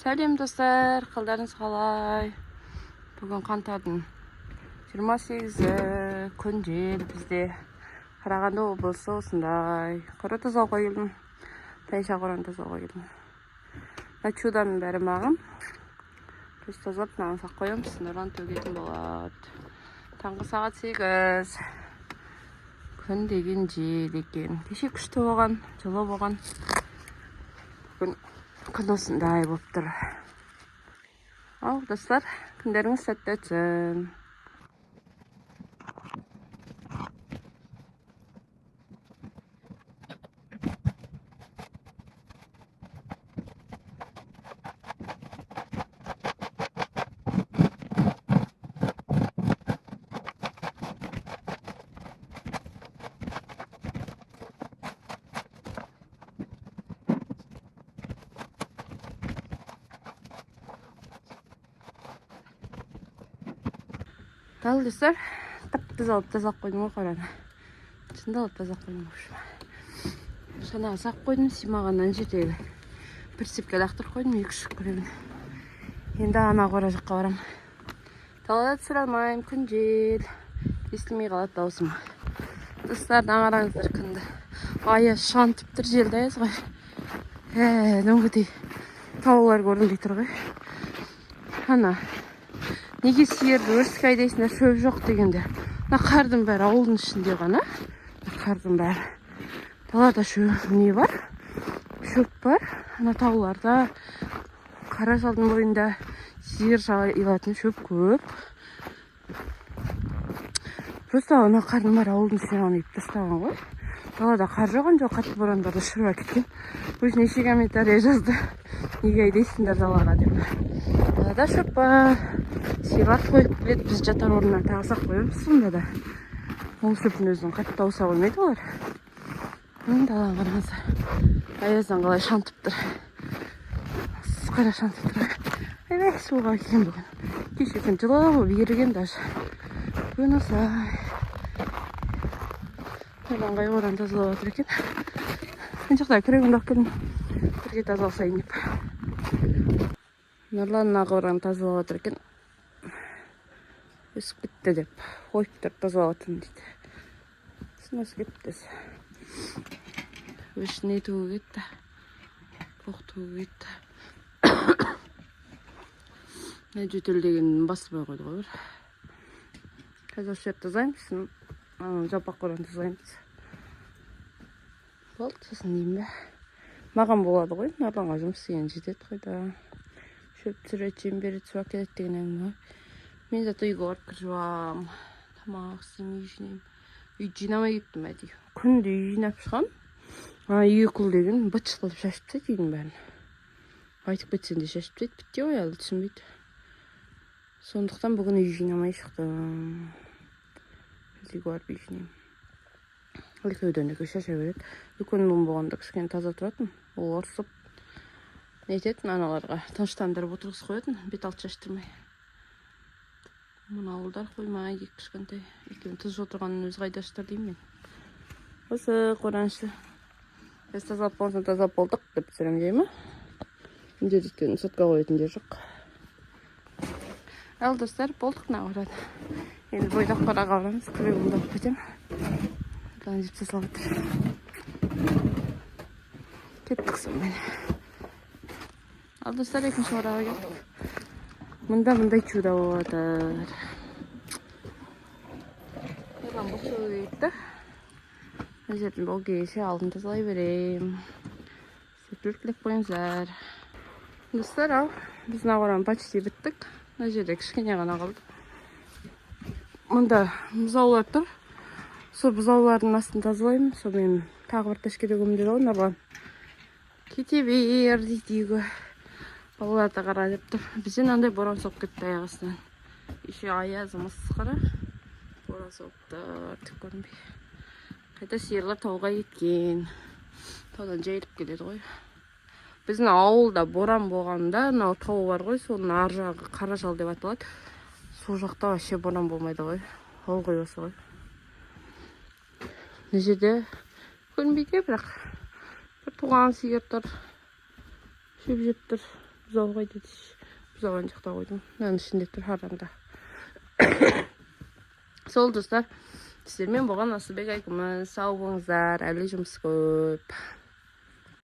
Сәлем, достар, қалдарыңыз қалай? Бүгін қаңтардың 28-і, күн жел бізде. Қарағанды облысы осындай. Қора тазалауға келдім. Тайынша қораны тазалауға келдім. Мына чуданың бәрі маған. Біз тазалап, мынаны салып қоямыз, Нұрлан төгетін болады. Таңғы сағат 8. Күн деген жел екен. Кеше күшті болған, жылы болған. Бүгін күн осындай болып тұр. Ал, достар, күндеріңіз сәтті өтсін. Ал, достар, тап таза алып тазалап қойдым ғой қораны. Шындалып тазалап қойдым, в общем. Шанаға салып қойдым, сыймаған ана жердегі прицепке лақтырып қойдым, екі үш күрегін. Енді ана қора жаққа барамын. Далада түсіре алмаймын, күн жел. Естілмей қалады дауысым. Достар, мына қараңыздар күнді. Аяз шаңытып тұр, желді аяз ғой. Кәдімгідей таулар көрінбей тұр ғой. Ана неге сиырды өріске айдайсыңдар, шөп жоқ дегенде, мына қардың бәрі ауылдың ішінде ғана. Мына қардың бәрі. Далада шөп не бар, шөп бар. Ана тауларда, Қаражалдың бойында сиыр жайылатын шөп көп. Просто ана қардың бәрі ауылдың ішіне ғана үйіп тастаған ғой. Далада қар жауған жоқ, қатты борандарда шырып әкеткен. Өзі неше комментарий жазды, неге айдайсыңдар далаға деп. Далада шөп бар, сиырлар тойып келеді. Біз жатар орнына тағы салып қоямыз. Сонда да ол шөптің өзін қатты тауыса қоймайды олар. Даланы қараңыздар, аяздан қалай шаңытып тұр, қара шаңытып тұр. Ойбай, суға екен бүгін. Кеше күн жылы болып еріген даже, бүгін осылай. Нұрлан қай қораны тазалап жатыр екен? Мына жақта күрегімді алып келдім, бірге тазаласайын деп. Нұрлан мына қораны тазалап жатыр екен. Өсіп кетті деп ойып тұрып тазалап жатырмын дейді. Сосын өсіп кетті. Өшіне төгіп кетті, боқ төгіп кетті. Мына жөтел деген баспай қойды ғой бір. Қазір осы жерді тазалаймыз, сосын анау жалпақ қораны тазалаймыз, болды. Сосын деймін бе, маған болады ғой, Нұрланға жұмыс істеген жетеді ғой да. Шөп түсіреді, жем береді, су әкеледі деген әңгіме ғой. Мен зато үйге барып кір жуамын, тамақ істеймін, үй жинаймын. Үй жинамай кеттім әдейі. Күнде үй жинап шығамын. Ана екі ұл деген быт шыт қылып шашып тастайды үйдің бәрін. Айтып кетсең де шашып тастайды, бітті ғой, әлі түсінбейді. Сондықтан бүгін үй жинамай шықтым. Үйге барып үй жинаймын. Екеуден екеу шаша береді. Үлкен ұлым болғанда кішкене таза тұратын. Ол ұрсып нететін, аналарға тыныштандырып отырғызып қоятын, бет алты шаштырмай. Мына ұлдар қоймайды, екі кішкентай екеуінің тыныш отырғанын өзі қайда ұстар деймін мен. Осы қораның іші біз тазалап болған соң, тазалап болдық деп түсіремін дей ма. Мына жерде, өйткені сотка қоятын жер жоқ. Ал, достар, болдық мына қорада. Енді бойдақ қораға барамыз. Күрегімді алып кетемін. Нұрлан жеп тазалап жатыр. Кеттік сонымен. Ал, достар, екінші қораға келдік. Мында мындай чудо болып жатыр. Нұрлан боқ төгуге кетті. Мына жердің боғы келгенше алдын тазалай беремін. Сәттілік тілеп қойыңыздар, достар. Ал біз мына қораны почти біттік. Мына жерде кішкене ғана қалды. Мында бұзаулар тұр, сол бұзаулардың астын тазалаймын. Сонымен тағы бір ташка төгемін деді ғой Нұрлан. Кете бер дейді, үйге балалар да қара деп тұр. Бізде мынандай боран соғып кетті аяқ астынан. Еще аяз, масқара, боран соғып тұр, түк көрінбей. Қайта сиырлар тауға кеткен, таудан жайылып келеді ғой. Біздің ауылда боран болғанда, мынау тау бар ғой, соның ар жағы Қаражал деп аталады, сол жақта вообще боран болмайды ғой, ылғи осы ғой. Мына жерде көрінбейді, бірақ бір туған сиыр тұр, шөп жеп тұр. Бұзау қайда дейсіз? Бұзау ана жақта қойдым, мынаның ішінде тұр, аранда. Сол, достар, сіздермен болған Асылбек Айкүміс. Сау болыңыздар, әлі жұмыс көп.